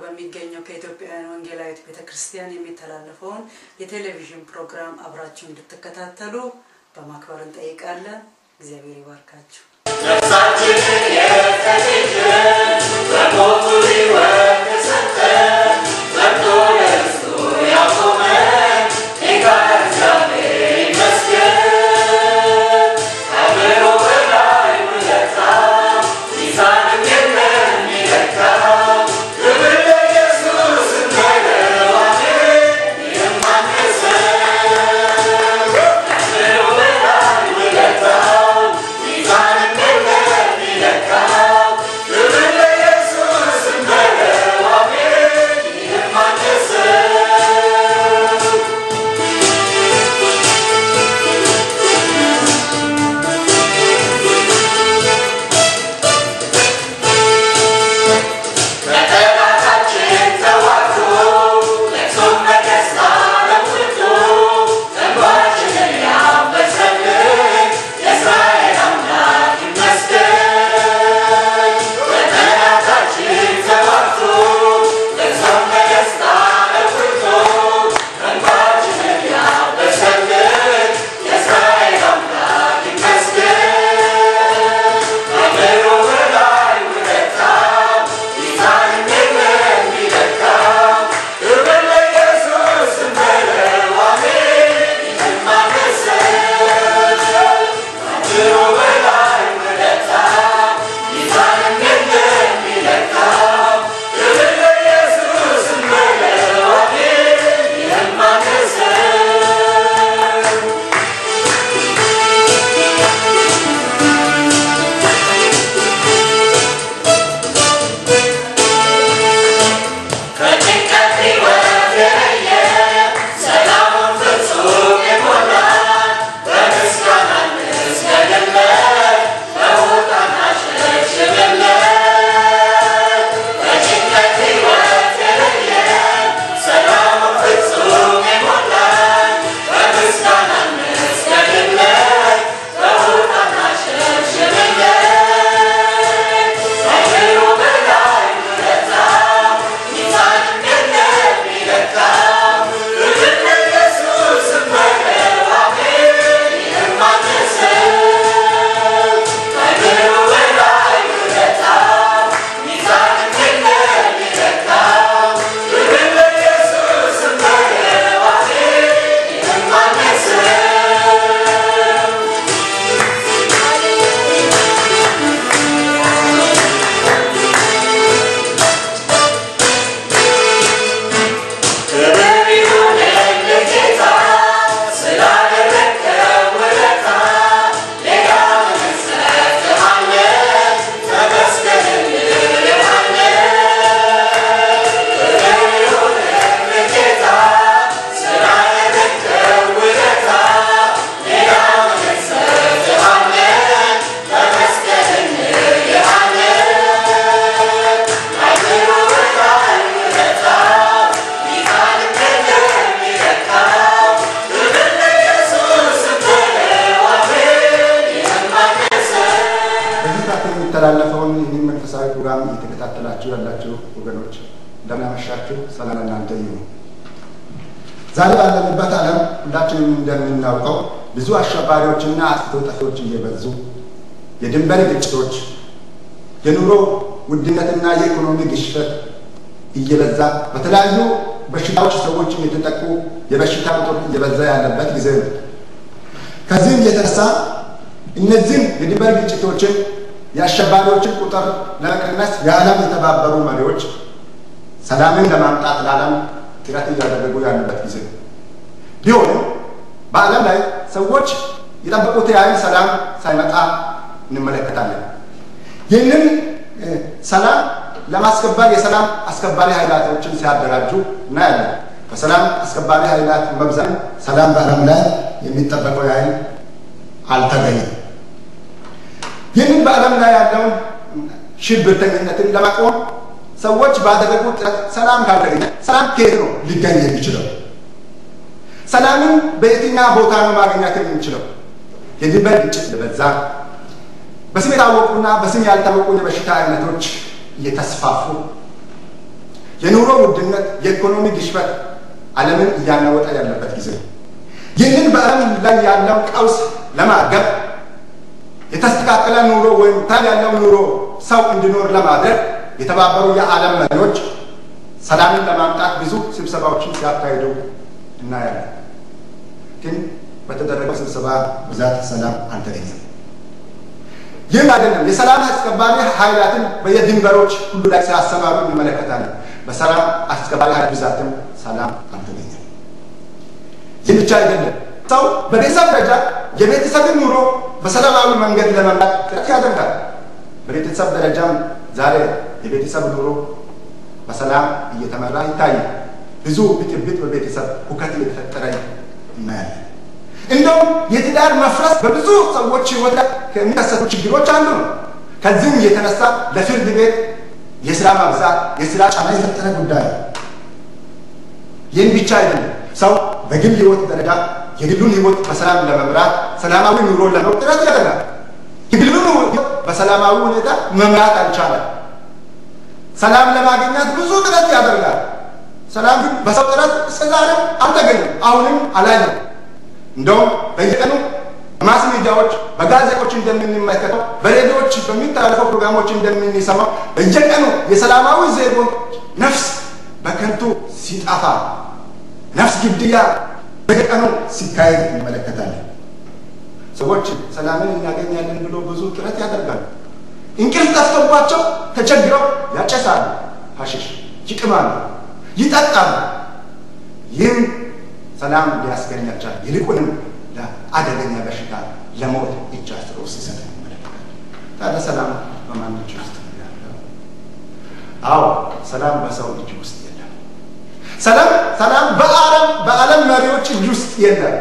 በሚገኘው ከኢትዮጵያውያን ወንጌላዊት ቤተክርስቲያን የሚተላለፈውን የቴሌቪዥን ፕሮግራም አብራችሁ እንድትከታተሉ በማክበር እንጠይቃለን። እግዚአብሔር ይባርካችሁ። የሚተላለፈውን ይህን መንፈሳዊ ፕሮግራም እየተከታተላችሁ ያላችሁ ወገኖች እንደምን አመሻችሁ። ሰላም ለእናንተ ይሁን። ዛሬ ባለንበት ዓለም ሁላችንም እንደምናውቀው ብዙ አሸባሪዎችና አጥፍቶ ጠፊዎች እየበዙ፣ የድንበር ግጭቶች፣ የኑሮ ውድነትና የኢኮኖሚ ግሽበት እየበዛ፣ በተለያዩ በሽታዎች ሰዎች እየተጠቁ የበሽታ ቁጥር እየበዛ ያለበት ጊዜ ነው። ከዚህም የተነሳ እነዚህን የድንበር ግጭቶችን የአሸባሪዎችን ቁጥር ለመቀነስ የዓለም የተባበሩ መሪዎች ሰላምን ለማምጣት ለዓለም ጥረት እያደረጉ ያሉበት ጊዜ ነው። ቢሆንም በዓለም ላይ ሰዎች የጠበቁት ያህል ሰላም ሳይመጣ እንመለከታለን። ይህንን ሰላም ለማስከበር የሰላም አስከባሪ ኃይላቶችን ሲያደራጁ እናያለን። በሰላም አስከባሪ ኃይላት መብዛት ሰላም በዓለም ላይ የሚጠበቀው ያህል አልተገኘም። ይህንን በዓለም ላይ ያለውን ሽብርተኝነትን ለማቆም ሰዎች ባደረጉት ጥረት ሰላም ካልተገኘ ሰላም ከየት ነው ሊገኝ የሚችለው? ሰላምን በየትኛው ቦታ ነው ማግኘት የምንችለው? የድንበር ግጭት በዛ፣ በስም የታወቁና በስም ያልታወቁ የበሽታ አይነቶች እየተስፋፉ፣ የኑሮ ውድነት፣ የኢኮኖሚ ግሽበት ዓለምን እያናወጠ ያለበት ጊዜ ነው። ይህንን በዓለም ላይ ያለው ቀውስ ለማርገብ የተስተካከለ ኑሮ ወይም ታል ያለው ኑሮ ሰው እንዲኖር ለማድረግ የተባበሩ የዓለም መሪዎች ሰላምን ለማምጣት ብዙ ስብሰባዎችን ሲያካሂዱ እናያለን። ግን በተደረገው ስብሰባ ብዛት ሰላም አልተገኘም። ይህም አይደለም፣ የሰላም አስከባሪ ኃይላትን በየድንበሮች ሁሉ ላይ ሲያሰማሩ እንመለከታለን። በሰላም አስከባሪ ኃይላት ብዛትም ሰላም አልተገኘም። ይህ ብቻ አይደለም። ሰው በቤተሰብ ደረጃ የቤተሰብን ኑሮ በሰላማዊ መንገድ ለመምራት ጥረት ያደርጋል። በቤተሰብ ደረጃም ዛሬ የቤተሰብ ኑሮ በሰላም እየተመራ ይታያል። ብዙ ብጥብጥ በቤተሰብ ሁከት እየተፈጠረ እናያለን። እንደውም የትዳር መፍረስ በብዙ ሰዎች ሕይወት ላይ ከሚከሰቱ ችግሮች አንዱ ነው። ከዚህም የተነሳ ለፍርድ ቤት የስራ ማብዛት፣ የስራ ጫና የፈጠረ ጉዳይ ነው። ይህን ብቻ አይደለም። ሰው በግል ሕይወት ደረጃ የግሉን ሕይወት በሰላም ለመምራት ሰላማዊ ኑሮ ለመኖር ጥረት ያደርጋል። የግሉን ሕይወት በሰላማዊ ሁኔታ መምራት አልቻለም። ሰላም ለማግኘት ብዙ ጥረት ያደርጋል። ሰላም ግን በሰው ጥረት እስከዛሬም አልተገኘም፣ አሁንም አላየም። እንደውም በየቀኑ በማስ ሚዲያዎች፣ በጋዜጦች እንደምንመለከተው፣ በሬዲዮዎች በሚተላለፈው ፕሮግራሞች እንደምንሰማው በየቀኑ የሰላማዊ ዜጎች ነፍስ በከንቱ ሲጠፋ፣ ነፍስ ግድያ በየቀኑ ሲካሄድ እንመለከታለን። ሰዎች ሰላምን እናገኛለን ብሎ ብዙ ጥረት ያደርጋሉ። እንቅልፍ ጠፍቶባቸው ተቸግረው ያጨሳሉ፣ ሐሺሽ ይቅማሉ፣ ይጠጣሉ። ይህም ሰላም ሊያስገኝ አልቻለም። ይልቁንም ለአደገኛ በሽታ ለሞት እጅ አስሮ ሲሰጥ እንመለከታለን። ታዲያ ሰላም በማን እጅ ውስጥ ነው ያለው? አዎ፣ ሰላም በሰው እጅ ውስጥ የለም። ሰላም በዓለም መሪዎች እጅ ውስጥ የለም።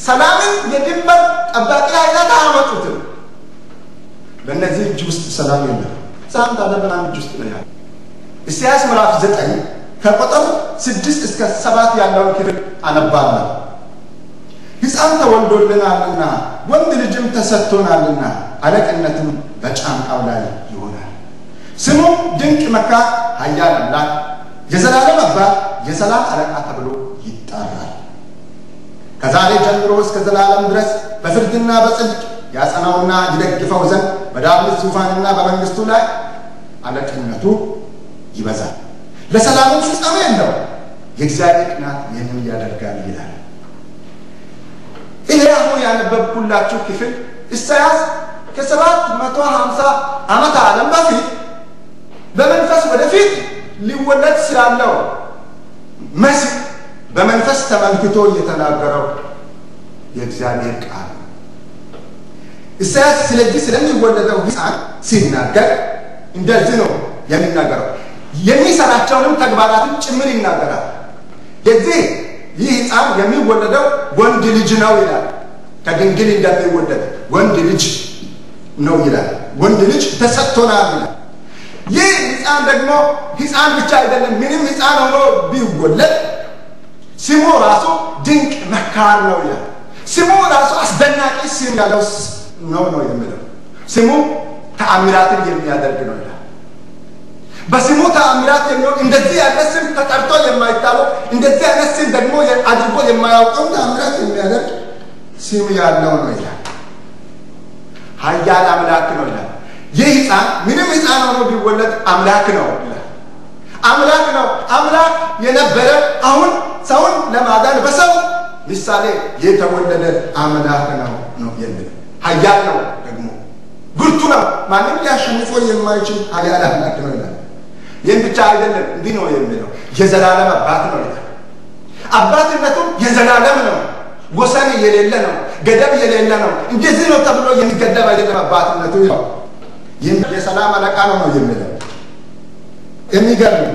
ሰላምን የድንበር ጠባቂ ኃይላት አያመጡትም። በእነዚህ እጅ ውስጥ ሰላም የለም። ሰላም ታዲያ በማን እጅ ውስጥ ነው ያለው? ኢሳይያስ ምዕራፍ 9 ከቁጥር 6 እስከ 7 ያለውን ክፍል አነባለሁ። ሕፃን ተወልዶልናልና ወንድ ልጅም ተሰጥቶናልና አለቅነትም በጫንቃው ላይ ይሆናል። ስሙም ድንቅ መካር፣ ኃያል አምላክ፣ የዘላለም አባት፣ የሰላም አለቃ ተብሎ ይጠራል። ከዛሬ ጀምሮ እስከ ዘላለም ድረስ በፍርድና በጽድቅ ያጸናውና ይደግፈው ዘንድ በዳዊት ዙፋንና በመንግስቱ ላይ አለቅነቱ ይበዛል። ለሰላምም ፍጻሜ የለው። የእግዚአብሔር ቅናት ይህንን ያደርጋል ይላል። ይሄ አሁን ያነበብኩላችሁ ክፍል ኢሳይያስ ከ750 ዓመተ ዓለም በፊት በመንፈስ ወደፊት ሊወለድ ስላለው መሲህ በመንፈስ ተመልክቶ የተናገረው የእግዚአብሔር ቃል ነው። ኢሳይያስ ስለዚህ ስለሚወለደው ሕፃን ሲናገር እንደዚህ ነው የሚናገረው። የሚሰራቸውንም ተግባራትን ጭምር ይናገራል። የዚህ ይህ ሕፃን የሚወለደው ወንድ ልጅ ነው ይላል። ከድንግል እንደሚወለድ ወንድ ልጅ ነው ይላል። ወንድ ልጅ ተሰጥቶናል ይላል። ይህ ሕፃን ደግሞ ሕፃን ብቻ አይደለም። ምንም ሕፃን ሆኖ ቢወለድ ስሙ ራሱ ድንቅ መካር ነው ይላል። ስሙ ራሱ አስደናቂ ስም ያለው ነው የሚለው። ስሙ ተአምራትን የሚያደርግ ነው ይላል። በስሙ ተአምራት የሚሆን እንደዚህ ያለ ስም ተጠርቶ የማይታወቅ እንደዚህ አይነት ስም ደግሞ አድርጎ የማያውቀው ተአምራት የሚያደርግ ስም ያለው ነው ይላል። ኃያል አምላክ ነው ይላል። ይህ ሕፃን ምንም ሕፃን ሆኖ ቢወለድ አምላክ ነው ይላል። አምላክ ነው። አምላክ የነበረ አሁን ሰውን ለማዳን በሰው ምሳሌ የተወለደ አምላክ ነው ነው የሚለው። ኃያል ነው ደግሞ ብርቱ ነው፣ ማንም ሊያሸንፈው የማይችል ኃያል አምላክ ነው ይላል። ይህም ብቻ አይደለም፣ እንዲህ ነው የሚለው የዘላለም አባት ነው ይላል። አባትነቱ የዘላለም ነው፣ ወሰን የሌለ ነው፣ ገደብ የሌለ ነው። እንደዚህ ነው ተብሎ የሚገደብ አይደለም አባትነቱ ይላል። ይህም የሰላም አለቃ ነው ነው የሚለው። የሚገርም